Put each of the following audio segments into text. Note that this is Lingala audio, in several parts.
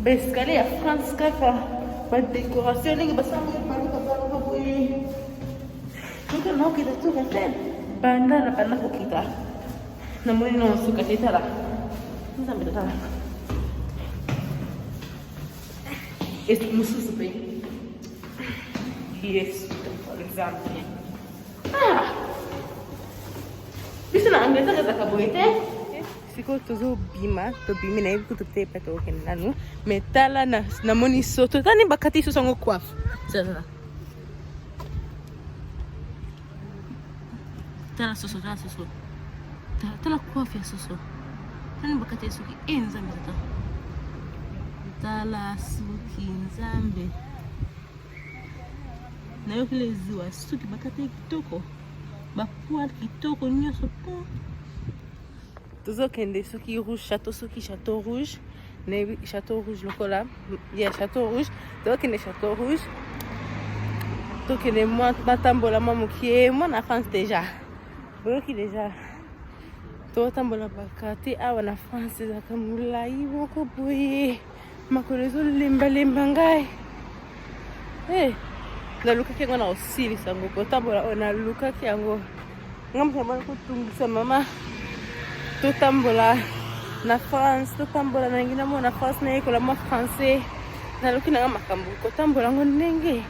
Baescalier ya France kaka badecoration ndenge basango baluka baluka boye soki naokita suka te banda na banda kokita namoni na suka te tala nzambe tala mosusu mpe yesu nzambe ah! Biso na Angleterre ezalaka boye te. Sikoyo tozobima, tobimi nayebi kutu te epai tokokende nanu, mais tala namoni soso, tala nde bakati soso yango coiffe. Tala tala soso, tala soso, tala coiffe ya soso, tala nde bakati suki e nzambe tata, tala suki nzambe. Nayoki leziwa suki bakati kitoko. Ba poil kitoko nyonso po tozokende soki rouge château, soki château rouge, nayebi château rouge lokola ya château rouge. Tozokende château rouge, tokende mwa natambola mwa mokie mwa na France déjà, boyoki déjà totambola baquartier awa na France ezalaka molai moko boye, makolo ezolembalemba ngai. Hey, nalukaki yango na kosilisa yango kotambola oyo, nalukaki yango nga moto nabana kotungisa mama. Totambola na France, totambola nangi namona France, nayekola mwa français. Naluki nanga makambo kotambola yango ndenge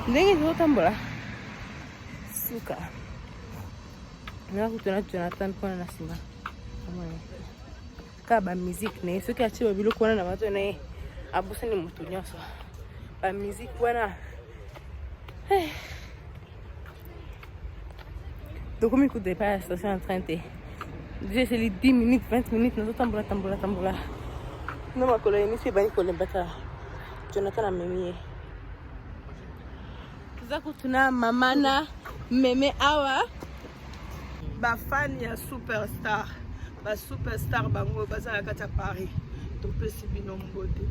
ndenge tozotambola suka nga kutu na Jonathan mpona na nsima kaka bamusike na ye. Soki atie babiloko wana na bato na ye, abosani moto nyonso, bamusike wana. Tokomi kutu epai ya station ya train te. Déjà eseli 10 minutes, 20 minutes nazotambola tambola tambola na makolo ya miso ebandi kolemba. Tala Jonathan amemi ye. Toza kutu na mama na meme awa. Bafani ya superstar, basuperstar bango baza na kati ya Paris, topesi bino mbote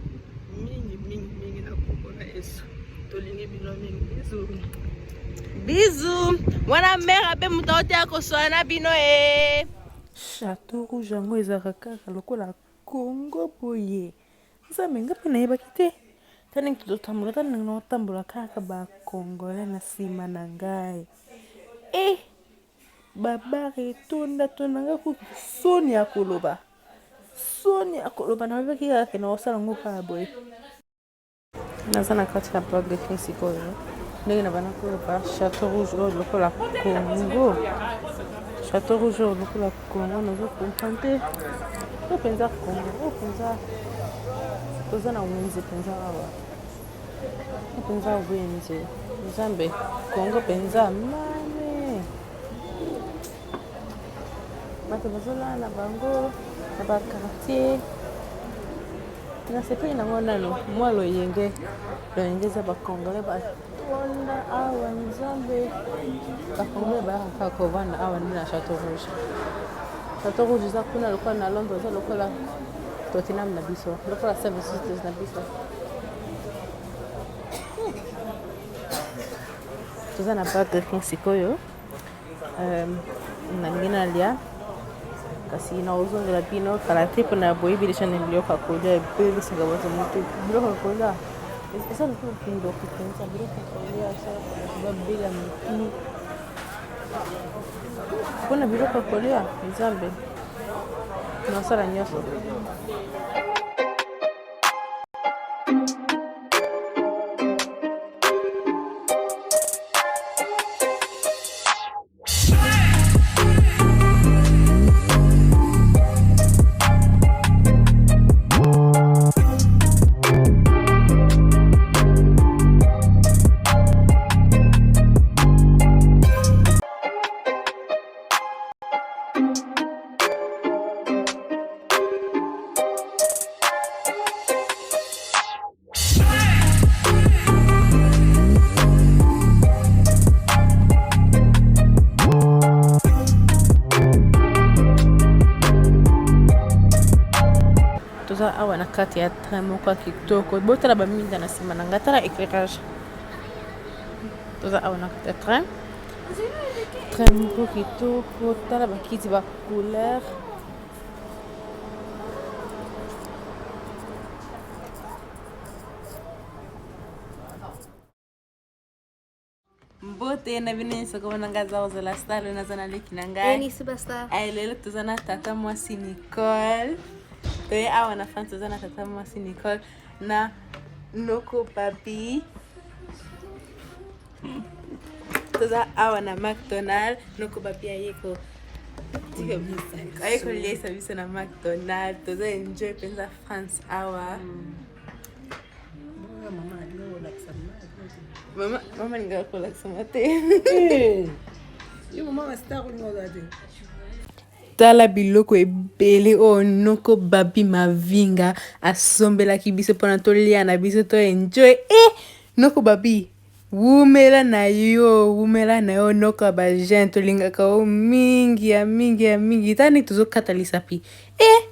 mingi mingi mingi na kombo na Yesu. Tolingi bino mingi, bisous. Bisous. Wana mare abe moto aoteya koswana na bino e Chateau Rouge yango ezalaka kaka lokola Congo boye. Nzambe, nga mpe nayebaki te. Ta ndenge tozotambola, ta ndenge naotambola kaka bacongolais na nsima na ngai e babare etonda tonda. Nga kutu soni ya koloba, soni ya koloba. Nayebaki kaka ke naosala yango kaka boye. Naza na kati ya Burger King sikoyo. Ndenge na bana koloba, Chateau Rouge oyo lokola Congo, Chateau Rouge oyo lokola Congo, nazo comprendre te. Oyo mpenza Congo, oyo mpenza toza na wenze mpenza awa, oyo mpenza wenze. Nzambe, Congo mpenza mame. Bato bazolala na bango na baquartier. Nasepeli nango nano mwa loyenge loyenge eza bacongolais batonda awa. Nzambe, bacongolais bayaka kaka kovanda awa nde na Chateau Rouge. Chateau Rouge eza kuna lokola na Londres, eza lokola Tottenham na biso, lokola Seven Sisters na biso. Toza na Burger King sikoyo. Nalingi nalia, kasi nakozongela bino kala te mpona boyebi deja na biloko ya kolia ebelisaka bato motu. Biloko ya kolia eza lokola kindoki mpenza. Biloko ya kolia esalaka bato babela motu mpona biloko ya kolia. Nzambe, nasala nyonso. kati ya train moko ya kitoko. Botala ba minda na nsima na ngai, tala éclairage. Toza awa na kati ya train. Train moko kitoko, tala bakiti ba couleur. Mbote na bino nyonso komona ngai aza kozala star oyo naza na leki na ngai ay lelo toza na tata mwasi Nicole toye awa na France toza na tata mwasi Nicole na noko papi toza awa na McDonald noko papi aye ko aye koliesa biso na McDonald toza enjoy mpenza France awa mm. Mama, mama alingaka kolakisama te. Eh. Yo mama wa star olinga ozala te. Tala biloko ebele oyo noko Babi Mavinga asombelaki biso mpona tolia na biso to enjoy. Eh, noko Babi wumela na yo, wumela na yo noko ya ba jeune, tolingaka yo mingi ya mingi ya mingi. Tala ndenge tozokata lisapi. Eh!